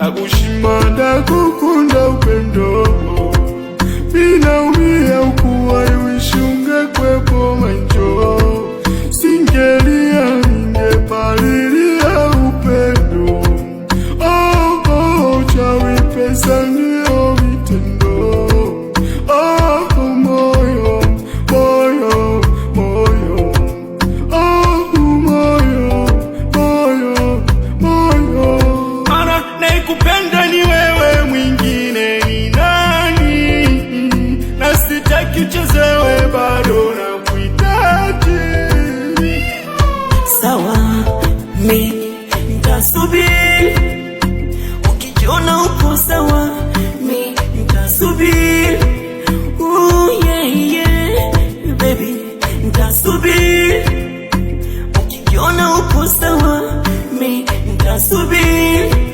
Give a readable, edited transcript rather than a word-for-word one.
Nakushima ndakukunda upendo minaumia ukuwa wish ungekwepo manjo singelia ningepalilia upendo. Oh, chawi pesa ndio vitendo. Oh, moyo moyo moyo. Oh, moyo moyo moyo. Mana naikupenda ni wewe, mwingine ni nani? Na sitaki uchezewe, bado nakuhitaji. Sawa, mi ntasubiri, ukijiona upo sawa, mi ntasubiri. Ooh, yeah, baby, ntasubiri, ukijiona upo sawa, mi ntasubiri.